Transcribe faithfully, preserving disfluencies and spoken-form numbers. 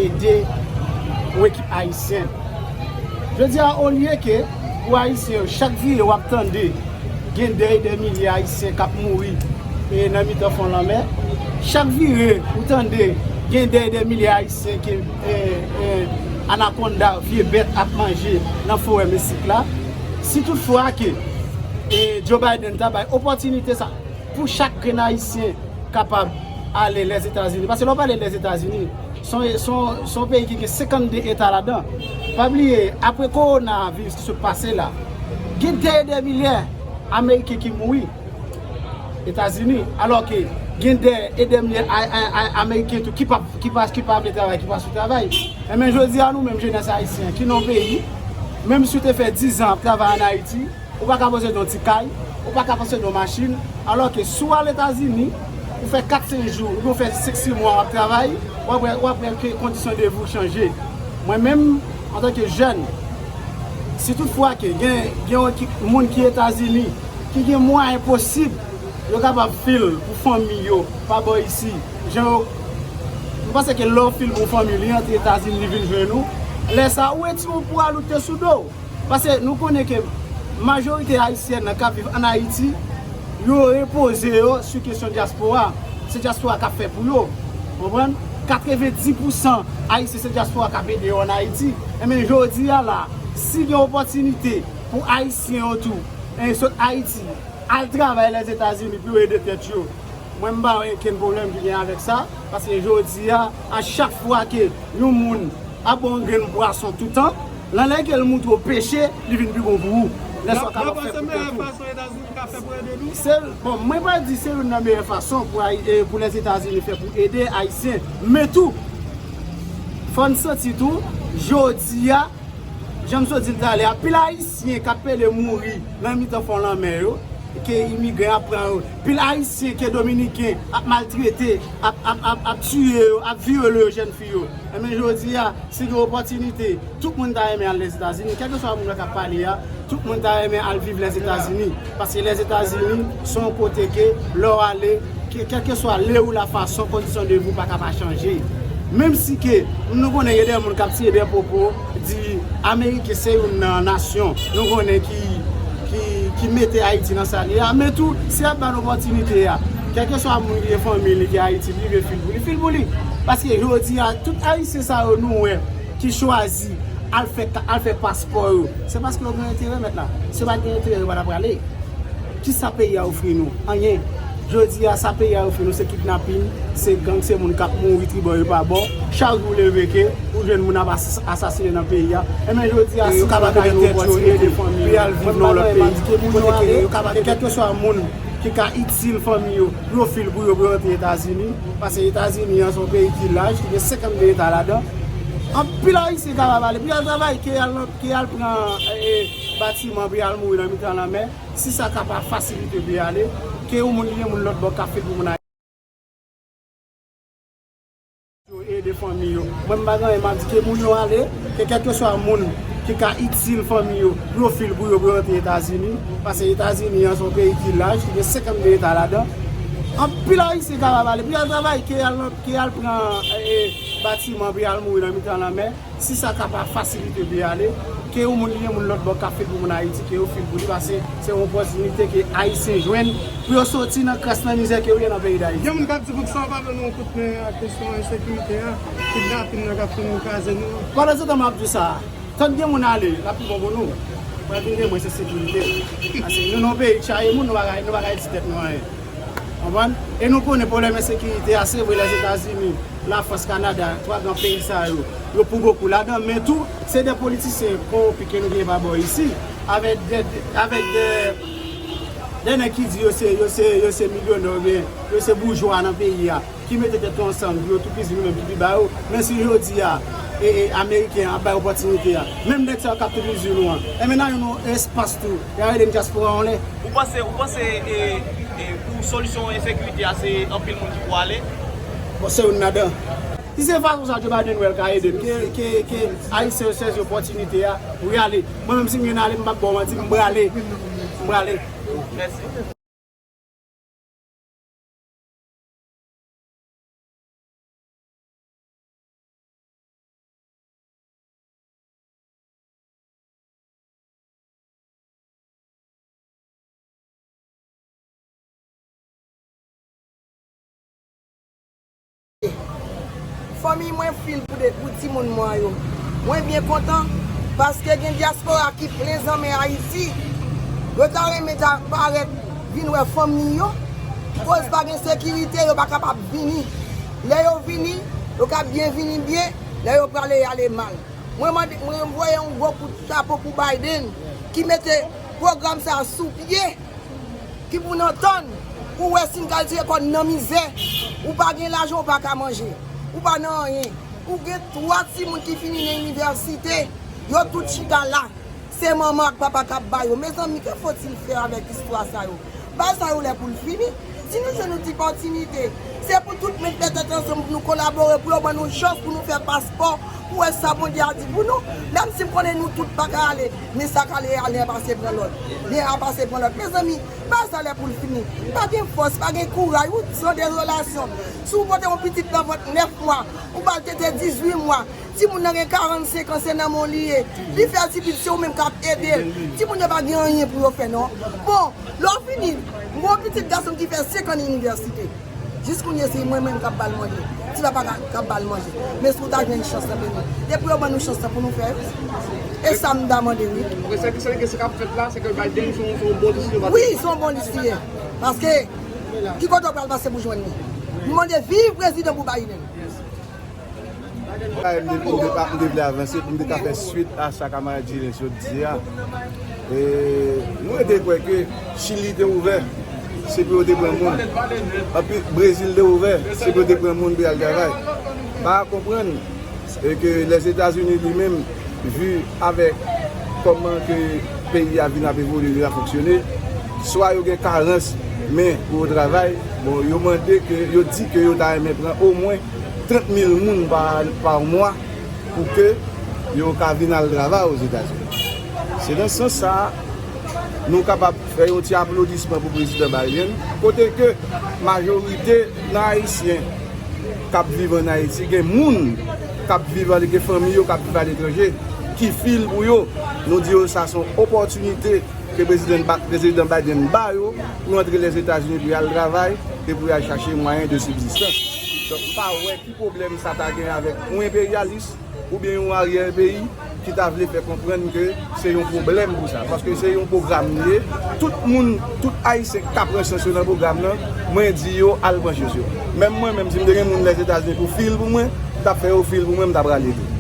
ede yon ekip ayisyen. Jodi a, olye ke pou Ayisyen yo, chak vire w ap tande gen dè e dè milye Ayisyen k ap mouri e nan mitan fon lanmè. Chak vire, ou tande gen dè e dè milye Ayisyen ke e, e, anakonda, vye bèt ap manje nan forè Meksik la. Si toutfwa ke e, Joe Biden ta bay opòtinite sa pou chak grenn Ayisyen kapab ale Lèzetazini. Paske lè w pale Lèzetazini, se yon, se yon, se yon peyi ki gen senkannde eta ladan. Pa bliye, apre kowonaviris ki sot pase la, gen dè e dè milye Ameriken ki mouri Etazini, alò ke gen dè e dè milye a, a, a, Ameriken tou ki pa, ki pa, ki pa vle travay, ki pa sou travay. Enben, jodi a, nou menm jenès ayisyen ki nan peyi, menm si w te fè diz an ap travay ann Ayiti, ou pa ka posede yon ti kay, ou pa ka posede yon machin, alò ke si w al Etazini, ou fè kat senk jou, oubyen w fè senk sis mwa w ap travay, w ap wè, w ap wè ke kondisyon de vi w chanje. Mwen menm, antanke jèn, si toutfwa ke gen, gen yon ki, moun ki Etazini, ki gen mwayen posib, yo kapab fil pou fanmi yo, pa bò isi. Jan yo, m panse ke lè w fil pou fanmi w, li antre Etazini, li vin jwenn ou. Lè sa, ou retire yon pwa loute sou do w. Paske nou konnen ke majorite ayisyèn nan k ap viv ann Ayiti, yo repoze yo sou kesyon dyaspora. Se dyaspora k ap fè pou yo. Konprann? Katrevenndis pousan Ayisyen se dyaspora k ap ede yo ann Ayiti. Enben, jodi a la, si gen opòtinite pou Ayisyen yo tou, e, sot Ayiti, al travay Lèzetazini pou yo ede tèt yo, mwen, m pa wè okenn pwoblèm ki gen avèk sa, paske jodi a, a chak fwa ke yon moun ap ba w yon grenn pwason toutan, nan lè ke l montre w peche, li vin pi bon pou ou. Lè sa w kapab fè pou tèt ou. Se, bon, mwen pa di se youn nan meyè fason pou Ayi-, e, pou Lèzetazini fè pou ede Ayisyen, men tou, fò n santi tou, jodi a, jan m sot di l talè a, pil Ayisyen k ap pele mouri nan mitan fon lanmè yo, ke imigran ap pran yo. Pil Ayisyen ke Dominiken ap maltrete, ap, ap, ap, ap tiye yo, ap vyole yo, jèn fi yo. Enben, jodi a, si gen opòtinite, tout moun ta renmen al Lèzetazini, kèlkeswa moun k ap pale a, tout moun ta renmen al viv Lèzetazini. Paske Lèzetazini se yon kote ke, lè w ale, ke, kèlkeswa lè ou la fason, kondisyon de vi w pa ka pa chanje. Menm si ke nou konnen gen de moun k ap tire de pwopo, di Ameriken se youn nan nasyon nou konnen ki, ki, ki mete Ayiti nan sa l ye a, men tou, si y ap ba n opòtinite a, kèlkeswa moun ki gen fanmi li ki Ayiti, li vle fil pou li, fil pou li. Paske jodi a, tout Ayisyen sa yo nou wè ki chwazi al fè, al fè paspò yo, se paske yo gen enterè, mèt la. Si yo pa t gen enterè, yo pa t ap prale. Kisa peyi a ofri nou? Anyen. Jodi a, sa peyi a ofri nou, se kidnapin, se gang, se moun k ap mouri tribò e pa bò. Chak jou w leve ke ou jwenn moun ap as-, asasinen nan peyi a. Enben, jodi a, si yo kapab ede tèt yo, ede fanmi yo, mwen pa gen anyen m ap di ke moun yo ale, ke kèlkeswa moun ki ka itil fanmi yo, pou yo fil pou yo, pou yo rantre Etazini. Paske Etazini an se yon peyi ki laj, ki gen senkannde eta ladan. Anpil Ayisyen kapab ale, pou y al travay, ke y al nan, ke y al pran, e, e, batiman, pou y al mouri nan mitan lanmè. Si sa ka pa fasilite pou y ale, ke yon moun li gen moun lòt bò k ap fil pou moun Ayiti yo ede fanmi yo. Mwen, m pa gen anyen m ap di ke moun yo ale, ke kèlkeswa moun ki ka itil fanmi yo, pou yo fil pou yo, pou yo rantre Etazini. Paske Etazini an se yon peyi ki laj, ki gen senkannde eta ladan. Anpil Ayisyen kapab ale, pou y al travay, ke y al nan, ke y al pran, e, e, batiman, pou y al mouri nan mitan lanmè. Si sa ka pa fasilite pou y ale, ke yon moun li gen moun lòt bò k ap fil pou moun Ayiti, ke yo fil pou li, paske se yon opòtinite ke Ayisyen jwenn pou yo soti nan kras, nan mizè ke yo ye nan peyi Dayiti. Gen moun k ap di poukisa w pa ban nou yon kout men ak kesyon ensekirite a, kidnapin nan k ap fin kraze nou an. Pandansetan m ap di w sa, tann gen moun ale, l ap pi bon pou nou. Pral vin gen mwens ensekirite. Paske nou nan yon peyi k chaje moun, nou pa ka, nou pa ka di tèt nou anyen. Konprann? E nou konnen pwoblèm ensekirite a, se vre, Lèzetazini, Lafrans, Kanada, twa gran peyi sa yo, yo pou bokou ladan, men tou, se de politisyen kowonpi ke nou gen pa bò isi, avèk de, avèk de, de nèg ki di yo se, yo se, yo se milyonè oubyen yo se boujwa nan peyi a, ki mete tèt yo ansanm pou yo toupizi nou menm ki pi ba yo. Men si jodi a, e, e, Ameriken an ap bay opòtinite a, menm nèg sa yo k ap toupizi nou an, enben n a jwenn yon espas tou, y a rele n dyaspora anlè. Ou panse, ou panse, e, e, pou solisyon ensekirite a, se anpil moun ki pou ale? Bon, se youn ladan. Si se fason sa Joe Biden wè l ka ede n, ke, ke, ke Ayisyen yo sezi opòtinite a pou y ale. Mwen menm, si m gen ale, m p ap ba w manti, m prale. M prale. Mèsi. Fanmi mwen fil pou de, pou timoun mwen yo. Mwen byen kontan paske gen dyaspora ki plen zanmi Ayiti. Yo ta renmen ta parèt vin wè fanmi yo. Koz pa gen sekirite, yo pa kapab vini. Lè yo vini, yo ka byen vini byen. Lè yo prale, y ale mal. Mwen mande, mwen voye yon gwo kout chapo pou Biden ki mete pwogram sa a sou pye. Ki pou n antann, pou wè si n ka retire kò n nan mizè. Ou pa gen lajan, ou pa ka manje. Ou pa nan anyen. Ou gen twa timoun ki fini nan inivèsite. Yo tout chita la. Se manman ak papa k ap ba yo. Mezanmi, que faut-il faire avec istwa sa yo? Bagay sa yo lè pou l fini. Si nou jwenn yon ti opòtinite, se pou tout met tèt ansanm pou nou kolabore, pou yo ban nou chans pou nou fè paspò, pou wè sa Bondye a di pou nou. Menm si m konnen nou tout pa ka ale, men sa k ale, ale, a pase pran lòt. Lè a pase pran lòt. Mezanmi, bagay sa lè pou l fini. Pa gen fòs, pa gen kouraj, ou san dezolasyon. Si w pote yon pitit nan vant nèf mwa, ou ba l tete dizuit mwa, timoun nan gen karannsenk an, se nan men w li ye. Li fè ti pitit, se ou menm k ap ede l. Timoun yo pa gen anyen pou yo fè, non. Bon, lè w fini, m gen yon pitit gason ki fè senk an nan inivèsite. Jis kounye a, se mwen menm k ap ba l manje. Ti papa k ap ba l manje. Men si w ta jwenn chans nan peyi, depi yo ban nou chans nan pou nou fè, e sa m ta mande, wi. Ok, sa ki, sa ki, sa k ap fèt la, se ke Biden se yon, se yon bon desizyon. Wi, se yon bon desizyon. Paske, ki kote w pral pase pou jwenn li? Nou mande viv prezidan pou Biden. Sa m te, m te, m te vle avanse pou m te ka fè swit a sa kamarad Jilens yo di a. E, nou rete kwè ke Chili te ouvè, se pou yo te pran moun. Anpi Brezil te ouvè, se pou yo te pran moun pou y al travay. Pa konprann, e ke Lèzetazini li menm, vi avèk kòman ke peyi a vin ap evolye, vin ap fonksyone, swa yo gen karans men pou yo travay, bon, yo mande ke, yo di ke yo ta renmen pran omwen trant mil moun pa, pa mwa pou ke yo ka vin al travay Ozetazini. Se nan sans sa a, nou kapab fè yon ti aplodisman pou prezidan Biden, kote ke majorite nan Ayisyen k ap viv ann Ayiti, gen moun k ap viv ale, gen fanmi yo k ap viv aletranje, ki fil pou yo. Nou di yo sa se yon opòtinite ke prezidan Ba-, prezidan Biden ba yo pou antre Lèzetazini pou y al travay e pou y al chache mwayen de sibzistans. Donk, m pa wè ki pwoblèm sa ta gen avèk yon enperyalis oubyen yon aryè peyi ki ta vle fè konprann ke se yon pwoblèm pou sa. Paske se yon pwogram li ye. Tout moun, tout Ayisyen k ka pran chans yo nan pwogram nan, mwen di yo al pran chans yo. Menm mwen menm, si m te gen moun Lèzetazini pou fil pou mwen, m t ap fè yo fil pou mwen, m t ap rale tou.